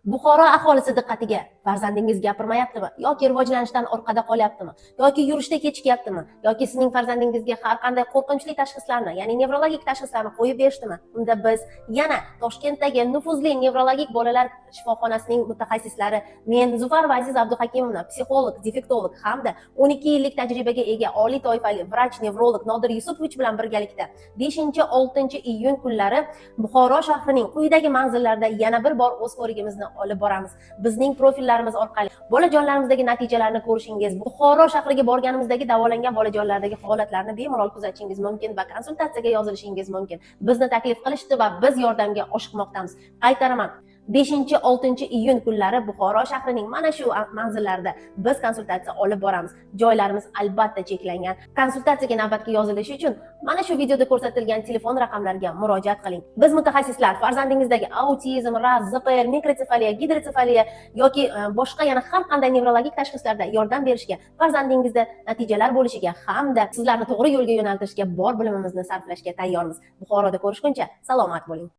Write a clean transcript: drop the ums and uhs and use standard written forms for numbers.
Buxoro aholisi diqqatiga! Farzandingiz gapirmayaptimi yoki rivojlanishdan orqada qolyaptimi yoki yurishda kechikyaptimi yoki sizning farzandingizga har qanday qo'rqinchli tashxislarni, ya'ni nevrologik tashxislarni qo'yib berishdimi? Unda biz yana Toshkentdagi nufuzli nevrologik bolalar shifoxonasining mutaxassislari, men, Zufarova Aziz Abduhakimovna, psixolog, defektolog hamda 12 yillik tajribaga ega oliy toifali vrach nevrolog Nodir Yusupovich bilan birgalikda 5-6 iyun kunlari Buxoro shahrining quyidagi manzillarida yana bir bor o'z ko'rigimizni olib boramiz. Bizning profillarimiz orqali bolajonlarimizdagi natijalarni ko'rishingiz, Buxoro shahriga borganimizdagi davolangan bolajonlardagi holatlarni bemalol kuzatishingiz mumkin va konsultatsiyaga yozilishingiz mumkin. Bizni taklif qilishdi va biz yordamga oshiqmoqdamiz. Qaytaraman, 5-6 iyun kunlari Buxoro shahrining mana shu manzillarida biz konsultatsiya olib boramiz. Joylarimiz albatta cheklangan. Konsultatsiyaga navbatga yozilish uchun mana shu videoda ko'rsatilgan telefon raqamlariga murojaat qiling. Biz, mutaxassislar, farzandingizdagi autizm, РАС, ЗПР, mikrotsefaliya, gidrotsefaliya yoki boshqa yana har qanday nevrologik tashxislarda yordam berishga, farzandingizda natijalar bo'lishiga hamda sizlarni to'g'ri yo'lga yo'naltirishga bor bilimimizni sarflashga tayyormiz. Buxoroda ko'rishguncha salomat bo'ling.